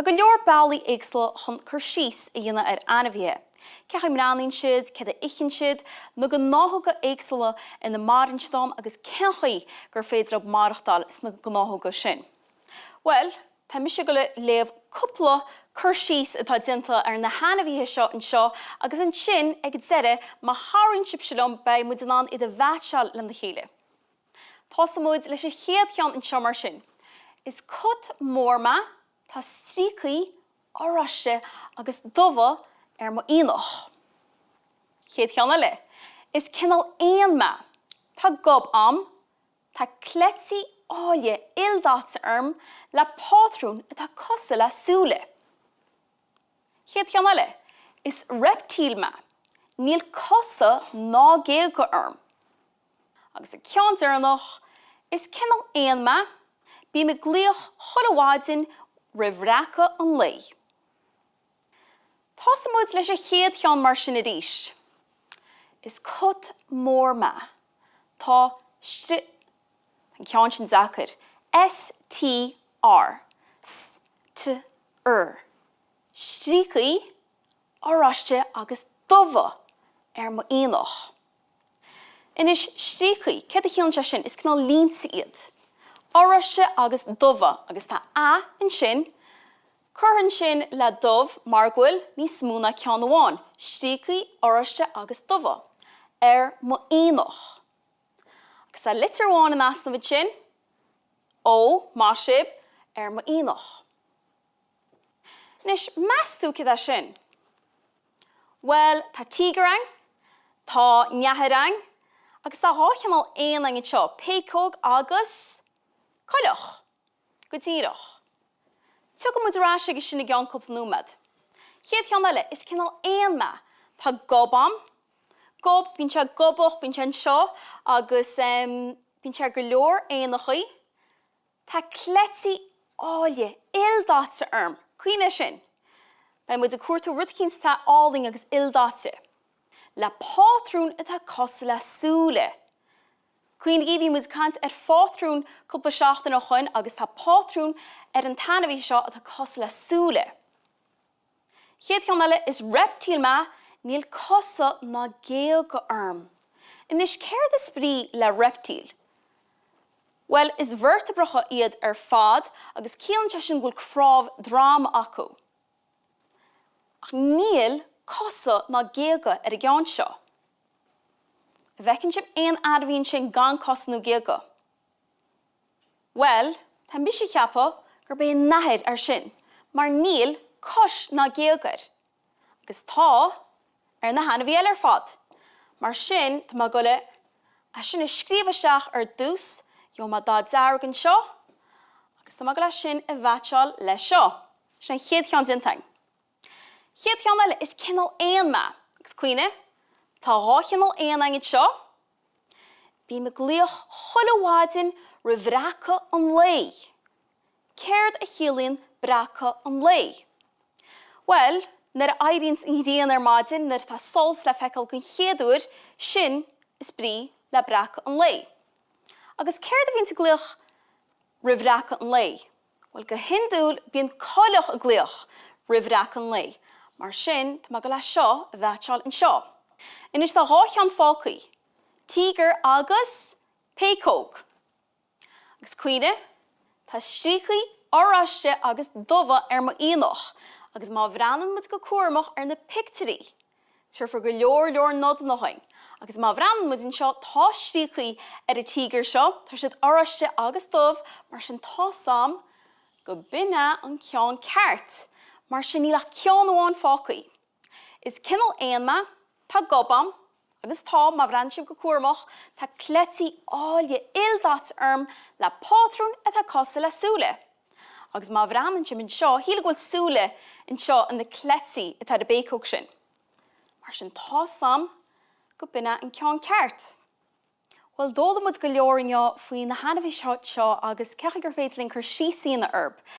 Tá go leor bealaí éagsúla chun cur síos a dhéanamh ar ainmhithe. Cé chaoi a mbreathnaíonn siad, céard a itheann siad, na gnáthóga éagsúla ina maireann siad ann agus cén chaoi gur féidir leo maireachtáil sna gnáthóga sin. Bhuel, tá mise ag dul a léamh cúpla cur síos atá déanta ar na hainmhithe seo anseo agus ansin ag an deireadh má chabhraíonn sibhse liom beidh muid in ann iad a mheaitseáil lena chéile. Tosóidh muid leis an chéad cheann anseo mar sin. Is cat mór mé, tá stríocaí oráiste agus dubha ar mo aonach. Chéad cheann eile. Is cineál éan mé. Tá gob a'm, tá cleití áille ildaite orm le pátrún atá cosúil le súile. Chéad cheann eile. Is reiptíl mé. Níl cosa ná géaga orm. Agus an ceann deireanach, is cineál éan mé, bím ag glaoch chuile mhaidin roimh bhreacadh an lae. Tosóidh muid leis an chéad cheann mar sin arís. Is cat mór mé. Tá stri, an ceann sin deacair, S T R, S T R, stríocaí oráiste agus dubha ar m'aonach. Anois, stríocaí, céard a chiallaíonn sé sin? Is cineál línte iad. Oráiste agus dubha, agus tá A ansin, curtha ansin le dubh mar go bhfuil níos mó ná ceann amháin, stríocaí oráiste agus dubha, ar m'aonach. Agus tá litir amháin in easnamh ansin, O, maith sibh, ar m'aonach. Anois, meas tú céard é sin? Bhuel, tá tíogar ann, tá nathair ann, agus tá 2 chineál éan ann anseo, péacóg agus coileach. Go díreach. Tiocfaidh muid ar ais aige sin i gceann cúpla nóiméad. Chéad cheann eile, is cineál éan mé. Tá gob a'm. Gob, bíonn sé gobach, bíonn sé anseo agus bíonn sé ar go leor éanachaí. Tá cleití áille, ildaite orm. Cuimhnigh air sin. Beidh muid ag cuartú rud eicínt atá álainn agus ildaite. Le pátrún atá cosúil le súile. Cuimhnigí, bhí muid ag caint ar phátrún cúpla seachtain ó shoin agus tá pátrún ar an t-ainmhí seo atá cosúil le súile. Chéad cheann eile, is reiptíl mé, níl cosa ná géaga orm. Anois, céard is brí le reiptíl? Bhuel, is veirteabracha iad ar fad agus ciallaíonn sé sin go bhfuil cnámh droma acu. Ach níl cosa ná géaga ar an gceann seo. An bhfeiceann sibh aon ainmhí ansin gan cosa nó géaga? Bhuel, tá mise ag ceapadh gurb é an nathair é sin, mar níl cois ná géag air. Agus tá ar na hainmhithe eile ar fad. Mar sin, tá mé ag dul é sin a scríobh isteach ar dtús, gheobhaidh mé dath dearg anseo, agus tá mé ag dul é sin a mheaitseáil leis seo. Sin an chéad cheann déanta againn. Chéad cheann eile, is cineál éan mé. Agus cuimhnigh, tá 2 chineál éan againn anseo. Bím ag glaoch chuile mhaidin roimh bhreacadh an lae. Céard a chiallaíonn breacadh an lae? Bhuel, nuair a éiríonns an ghrian ar maidin, nuair atá solas le feiceáil den chéad uair, sin is brí le breacadh an lae. Agus céard a bhíonns ag glaoch roimh bhreacadh an lae? Bhuel, go hiondúil bíonn coileach ag glaoch roimh bhreacadh an lae, mar sin tá mé ag dul é seo a mheaitseáil anseo. Anois tá 2 cheann fágthaí, tíogar agus péacóg. Agus cuimhnigh, tá stríocaí oráiste agus dubha ar m'aonach agus má bhreathnaíonn muid go cúramach ar na pictiúirí, Tabharfar go leor leor nodanna dhuinn. Agus má bhreathnaíonn muid anseo, tá stríocaí ar an tíogar seo, tá siad oráiste agus dubh, mar sin tá's a'm go b'in é an ceann ceart. Mar sin níl ach ceann amháin fágthaí. Is cineál éan mé, tá gob a'm, agus tá, má bhreathnaíonn sibh go cúramach, tá cleití áille ildaite orm le pátrún atá cosúil le súile. Agus má bhreathnaíonn sibh anseo, shílfeá go bhfuil súile anseo in na cleití atá ar an bpéacóg sin. Mar sin tá's a'm go b'in é an ceann ceart. Bhuel, d'fhoghlaim muid go leor inniu faoi na hainmhithe seo agus cé chaoi gur féidir linn cur síos a dhéanamh orthu.